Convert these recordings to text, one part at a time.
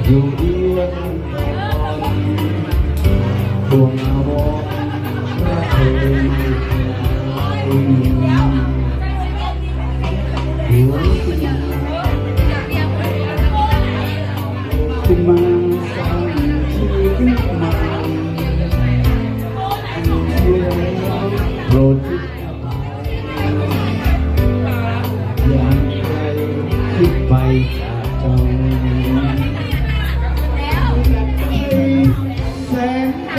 ຢູ່ເຮືອນນອນ ພວກອາວອນ ພະເທວໄມ່ໄກ ຫົວ ຂຶ້ນມາ ຂຶ້ນມາສ້າງຊີວິດໃໝ່ ໂປດຕິດ ຢ່າໄກ ຄິດໄປຈາກເຈົ້າ ແສນໄກ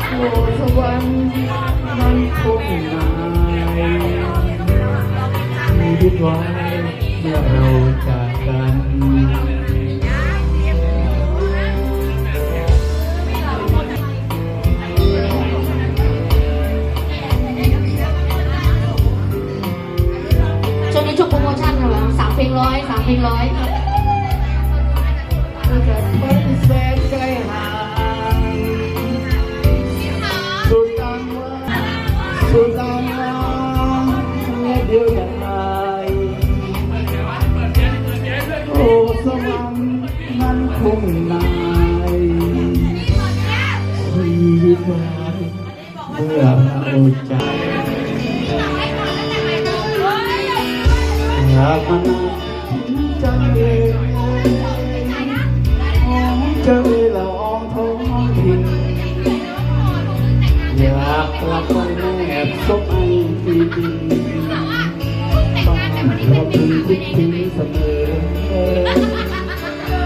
ໂອ້ ສະຫວັນ ມັນຄົງນາຍ ມີທິດໄວ້ ເມື່ອເຮົາຈາກກັນ. ຊ່ວງນີ້ຊ່ວງໂປຣໂມຊັນ ສາມເພງຮ້ອຍ ສາມເພງຮ້ອຍ. ໄປແສນໄກຫ່າງ ສຸດຕ່າງວາງ ສຸດຕ່າງວາງ ແລະດຽວດາຍ ໂອ້ ສະຫວັນ ມັນຄົງນາຍ ຊີວິດວາຍ ເມື່ອເຮົາຈາກ ຫາກມານັ່ງພິງໃຈ ຫອມໃຈລະອອງທ້ອງຖິ່ນ ຢາກກັບໄປແນບສົບໄອ້ທີ່ດິນ ບ້ານເຮົາເປັນຄຸກຄິງສະເໝີ